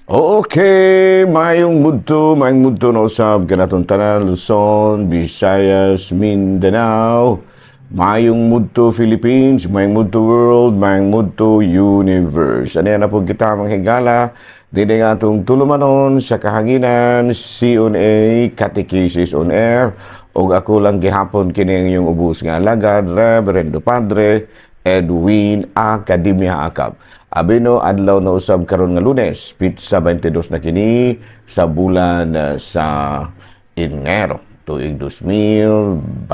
Okay, maayong mudto na usab kanatong tanan, Luzon, Visayas, Mindanao, maayong mudto Philippines, maayong mudto world, maayong mudto universe. Ano yan na po kita, mga higala, dili nga atong tulumanon sa kahanginan, C&A, Catechesis on Air, ug ako lang gihapon kini ang inyong ubos nga alagad, Reverendo Padre Edwin Academia Acab. Abino, adlaw na usab karon nga Lunes, petsa 22 na kini sa bulan sa Enero, tuig 2024.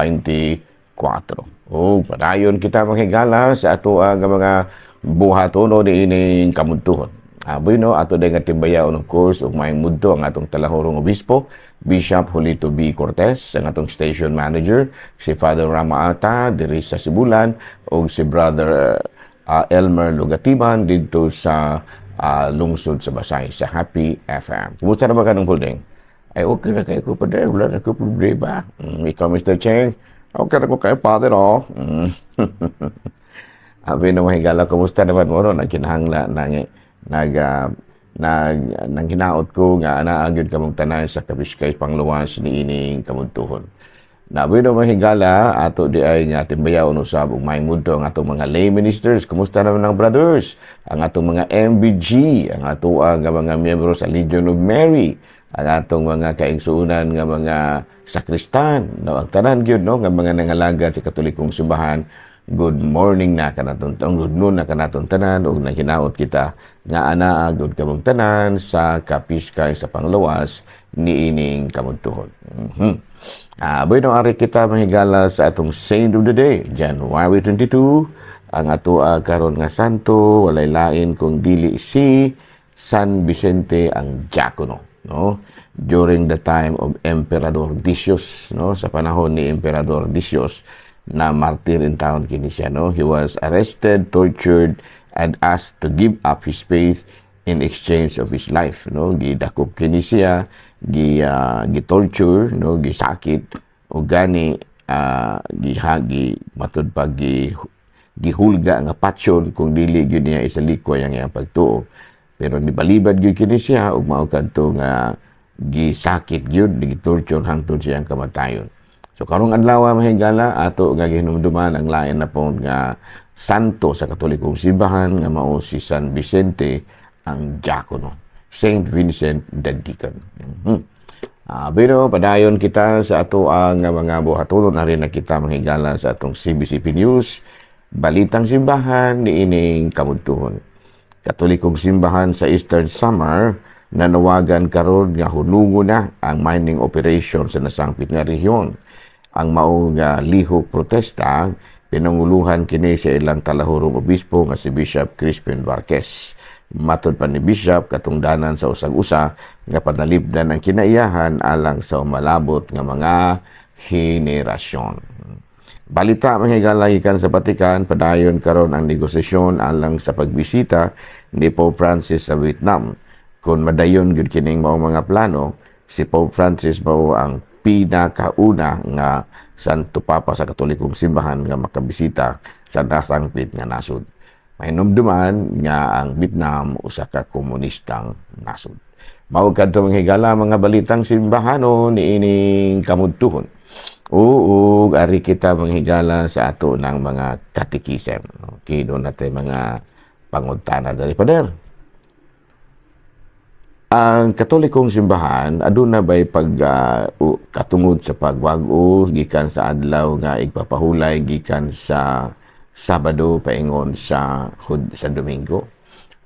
O padayon kita, mga higala, sa ato nga mga buhatono niining kamudtuhon. Abino, ato din nga timbayaon, of course, ug maayong mudto ang atong talahurong obispo, Bishop Julito B. Cortez, ang atong station manager, si Father Rama Ata, diri sa Sibulan, ug si Brother Elmer Lugatiman didto sa lungsod sa Basay, sa Happy FM. Kumusta na ba kanong holding? Ay, okay na kayo ko pa. Wala na ko problema. Ikaw, Mr. Cheng? Okay na ko kayo, Father, oh. Abi na, mga higala, kumusta naman mo, no? Nagkinahangla, nang, nag, nag, nang hinaot ko nga anaa gyud kamong tanan sa kapiskay pangluwas ni ining kamudtuhon. Nabi na, mga higala, ato di ay nga timbayaon usab ug maayong mudto ang atong mga lay ministers. Kumusta naman ang brothers? Ang atong mga MBG, ang ato ang mga miyembro sa Legion of Mary, ang atong mga kaigsuonan nga mga sakristan, no, ang tanan gyud, no, nga mga nangalagad sa Katolikong simbahan. Good morning na kanatong, good noon na kanatong tanan ug nahinaot kita nga anaa gud kamong tanan sa kapiskay sa panglawas niining kamudtuhon. Bueno, ari kita, mga higala, sa atong Saint of the Day, January 22, ang ato karon nga santo walay lain kung dili si San Vicente ang Diakono, no? During the time of Emperador Decius, no? Sa panahon ni Emperador Decius na martir in town kini siya, no? He was arrested, tortured and asked to give up his faith in exchange of his life, no? Gidakop kini siya, gi torture, no, gisakit o gani gihagi matud pa gi gihulga nga patyon kung dili gyud niya isalikway ang iyang pagtuo. Pero nibalibad gyud kini siya ug mao kadto nga gisakit gyud, gitorture hangtod siyang kamatayon. So karong adlaw, mga higala, ato nga gihinumduman ang lain na pong nga santo sa Katolikong simbahan nga mao si San Vicente ang Diakono, Saint Vincent the Deacon. Pero padayon kita sa ato ang mga buhatonon. Ari na kita, mga higala, sa atong CBCP News, Balitang Simbahan niining kamudtuhon. Katolikong simbahan sa Eastern Samar nanawagan karon nga hunungon na ang mining operation sa nasangpit nga rehiyon. Ang mao nga lihok protesta, pinanguluhan kini sa ilang talahurong obispo nga si Bishop Crispin Varquez. Matod pa ni Bishop, katungdanan sa usag-usa nga panalipdan ang kinaiyahan alang sa umalabot nga mga henerasyon. Balita, mga higala, gikan sa Vatican, padayon karon ang negosasyon alang sa pagbisita ni Pope Francis sa Vietnam. Kung madayon gyud kining mao mga plano, si Pope Francis mao ang pinakauna nga Santo Papa sa Katolikong simbahan nga makabisita sa nasangpit nga nasod. Mahinumduman nga ang Vietnam usa ka komunistang nasod. Mao kadto, mga higala, mga balitang simbahano niining kamudtuhon. Oo, ari kita, mga higala, sa ato ng mga katikisem. Okay, duna tay mga pangutana dali, Pader. Ang Katolikong simbahan aduna bay pag katungod sa pagwag-o gikan sa adlaw nga igpapahulay gikan sa Sabado paingon sa Domingo?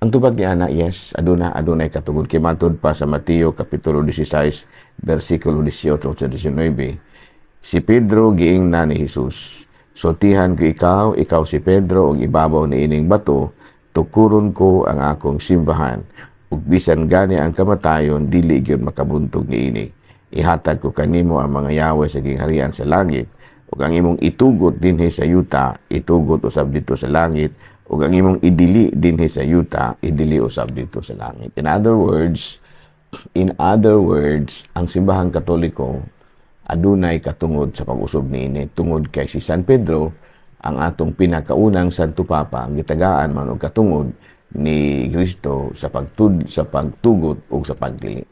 Ang tubag ni ana, yes, adunay katungod kay matud pa sa Mateo kapitulo 16 bersikulo 18 sa 19. Si Pedro giingnan ni Jesus, "Sultihan ko ikaw, ikaw si Pedro, ug ibabaw ni ining bato tukuron ko ang akong simbahan, ug bisan gani ang kamatayon dili gyud makabuntog niini. Ihatag ko kanimo ang mga yawe sa gingharian sa langit, ug ang imong itugot dinhi sa yuta, itugot usab didto sa langit, ug ang imong idili dinhi sa yuta, idili usab didto sa langit." In other words, ang simbahang Katoliko adunay katungod sa pag-usob niini tungod kay si San Pedro, ang atong pinakaunang Santo Papa, ang gitagaan man og katungod ni Kristo sa pagtugot ug sa pagdili.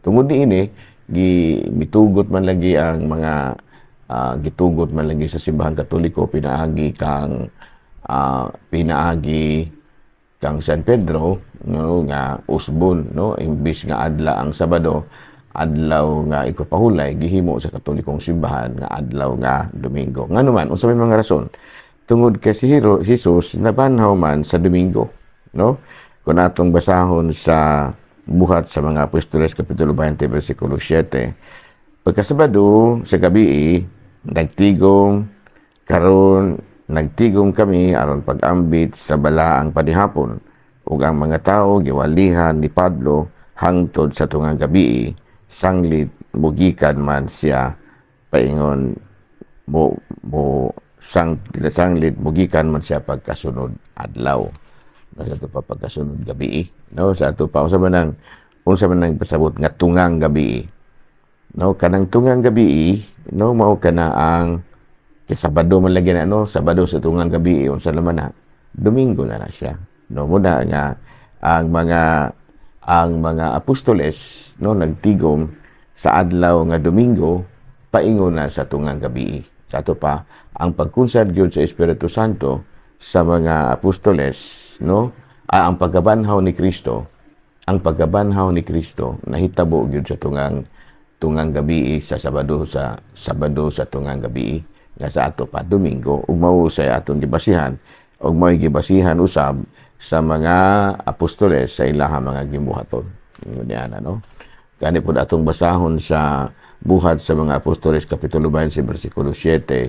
Tungod niini, gi mitugot man lagi ang mga gitugot man lagi sa Simbahang Katoliko pinaagi kang San Pedro, no, nga usbon, no, imbis nga adla ang Sabado adlaw nga igpapahulay, gihimo sa Katolikong Simbahan nga adlaw nga Domingo. Ngano man? Unsa may mga rason? Tungod kay si Jesus nabanhaw man sa Domingo, no? Kung atong basahon sa Buhat sa mga Apostoles kapitulo 20 bersikulo 7, pagkasabado sa gabi, nagtigom karon nagtigom kami aron pag-ambit sa balaang panihapon, ug ang mga tawo giwalihan ni Pablo hangtod sa tungang gabi, sanglit mugikan man siya paingon mo mo sang sanglit mugikan man siya pagkasunod adlaw, no? Sa ato pa, pagkasunod gabi, no? Sa ato pa, unsa man ang pasabot nga tungang gabi, no? Kanang tungang gabi, no, mao kana ang kay Sabado man lagi na, no? Sabado sa tungang gabi, unsa naman na? Domingo na na siya, no? Muna nga ang mga apostoles, no, nagtigom sa adlaw nga Domingo paingon na sa tungang gabi. Sa ato pa, ang pagkunsad gyud sa Espiritu Santo sa mga apostoles, no, ang pagkabanhaw ni Kristo nahitabo gyud sa tungang tungang gabi sa Sabado sa tungang gabi, nga sa ato pa Domingo, ug mao sa atong gibasihan ug mao gibasihan usab sa mga apostoles sa ilahang mga gimbuhaton. Yun, no? Gani pod atong basahon sa Buhat sa mga Apostoles kapitulo 20 bersikulo 7,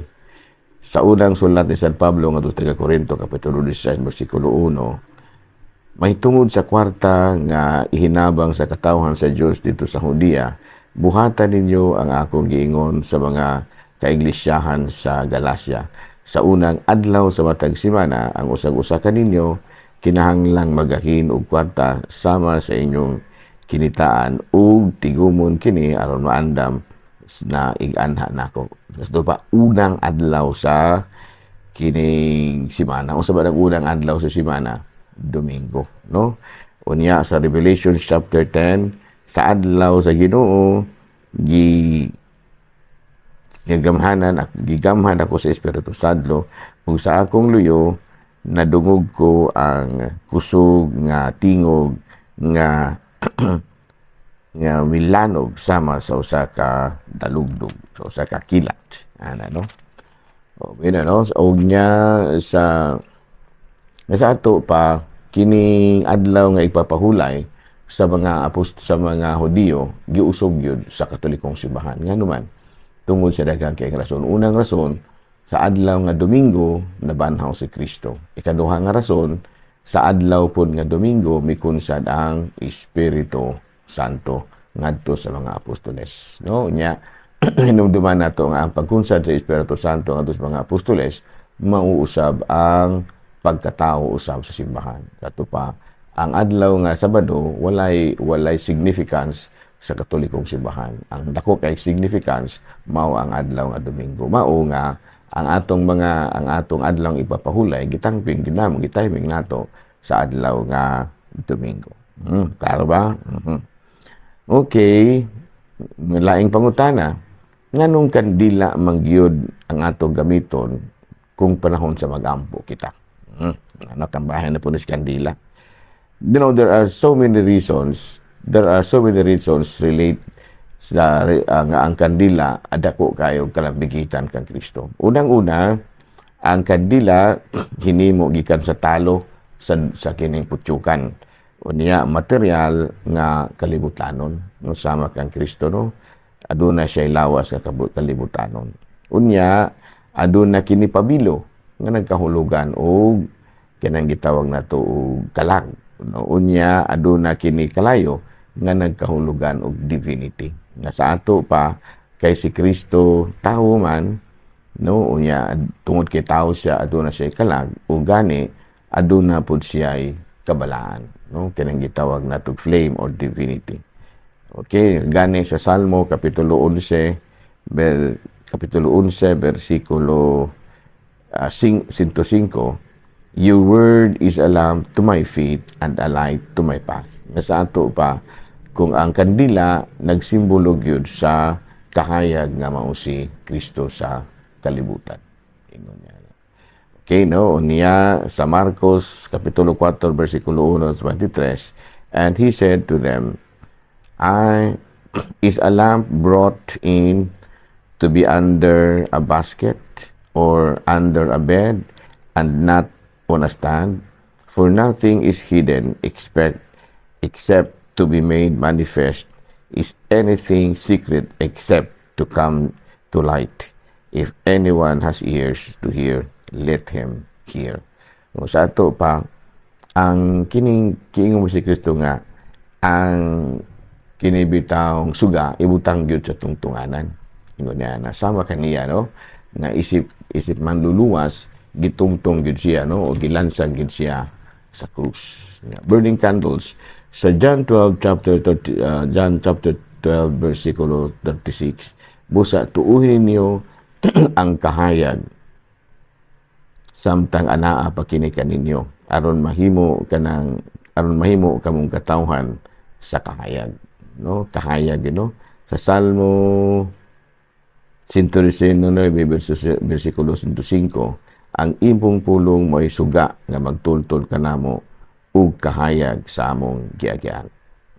sa unang sulat ni San Pablo ngadto sa taga Korinto kapitulo 16 bersikulo 1: "Mahitungod sa kwarta nga ihinabang sa katawhan sa Dios dito sa Judea, buhatan ninyo ang akong giingon sa mga kaiglesyahan sa Galacia. Sa unang adlaw sa matag semana, ang usag-usa kaninyo kinahanglang magahin og kwarta sama sa inyong kinitaan ug tigumon kini aron maandam na ig-anha nako." Kasto pa, unang adlaw sa kining simana. Unsa ba ang unang adlaw sa simana? Domingo, no? Unya sa Revelation chapter 10, sa adlaw sa Ginoo, gigamhan ako sa Espiritu Santo ug sa akong luyo nadungog ko ang kusog nga tingog nga nga milanog sama sa usa ka dalugdog, sa usa ka kilat ana, no? O yun, no? Og nya sa ato pa, kining adlaw nga igpapahulay sa mga Hudiyo giusob gyud sa Katolikong Simbahan. Ngano man? Tungod sa daghang kay rason. Unang rason, sa adlaw nga Domingo nabanhaw si Kristo. Ikaduha nga rason, sa adlaw pod nga Domingo mikunsad ang Espiritu Santo ngadto sa mga apostoles, no? Nya hinumduman nato nga ang pagkunsad sa Espiritu Santo ngadto sa mga apostoles mauusab ang pagkatao usab sa simbahan. Kato pa, ang adlaw nga Sabado walay walay significance sa Katolikong Simbahan. Ang dako kay significance mao ang adlaw nga Domingo. Mao nga ang atong adlaw ipapahulay gitangping ginamo gitiming nato sa adlaw nga Domingo. Klaro ba? Okay, laing pangutana. Nganong kandila man gyud ang atong gamiton kung panahon sa magampo kita? Ano, tambahan na po ni kandila. There are so many reasons. There are so many reasons relate sa nga ang kandila adako kayo kalambigitan kang Kristo. Unang-una, ang kandila hinimo gikan sa talo sa kining putsukan. Unya, material nga kalibutanon, no, sama kang Kristo, no? Aduna siya lawas nga kalibutanon. Unya, aduna kini pabilo nga nagkahulugan og kanang gitawag nato og kalag, no? Unya, aduna kini kalayo nga nagkahulugan og divinity. Nga sa ato pa, kay si Kristo tawo man, no? Unya, tungod kay tawo siya, aduna siya kalag ug gani aduna pud siya kabalaan, no, kanang gitawag nato flame or divinity. Okay, gani sa Salmo kapitulo 11 bersikulo 105. "Your word is a lamp to my feet and a light to my path." Nga sa ato pa, kung ang kandila nagsimbolo gyud sa kahayag nga mao si Kristo sa kalibutan. Ingon niya. Okay, no? Unya sa Marcos Kapitulo 4 versikulo 1 23, "And he said to them, I is a lamp brought in to be under a basket or under a bed and not on a stand? For nothing is hidden except to be made manifest, is anything secret except to come to light. If anyone has ears to hear, let him hear." O, sa ato pa, ang kining kiingon mo si Kristo nga ang kini bitawng suga ibutang gyud sa tungtunganan. Ingon niya na sama kaniya, no, nga isip isip manluluwas, gitungtong gyud siya, no, o gilansang gyud siya sa krus. Burning candles sa John 12 chapter 30, John chapter 12 versikulo 36, "Busa tuuhin ninyo ang kahayag samtang anaa pa kini kaninyo, aron mahimo kamong katawhan sa kahayag," no? Kahayag, no? Sa Salmo 119 versikulo 105, "Ang imong pulong mo'y suga nga magtultol kanamo ug kahayag sa among giagyan,"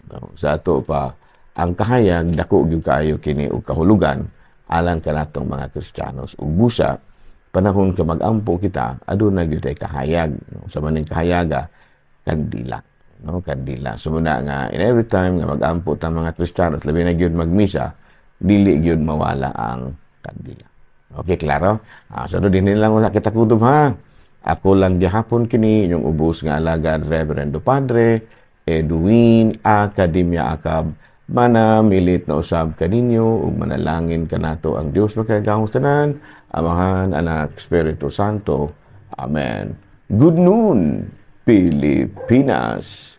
no? Sa ato pa, ang kahayag dako gyud kaayo kini og kahulugan alang kanatong mga Kristiyanos. Ug busa panahon ka mag-ampo kita, aduna gyud tay kahayag, no? Sa maning kahayaga, kandila, no? Kandila. So muna nga in every time nga mag-ampo ta mga Kristiyanos, labi na gyud magmisa, dili gyud mawala ang kandila. Okay, klaro? Ah, so din lang wala kita kutob, ha. Ako lang gihapon kini inyong ubos nga alagad, Reverendo Padre Edwin Academia Acab. Manamilit na usab kaninyo ug manalangin kanato ang Dios makagagahom tanan, Amahan, Anak, Espiritu Santo. Amen. Good noon, Pilipinas.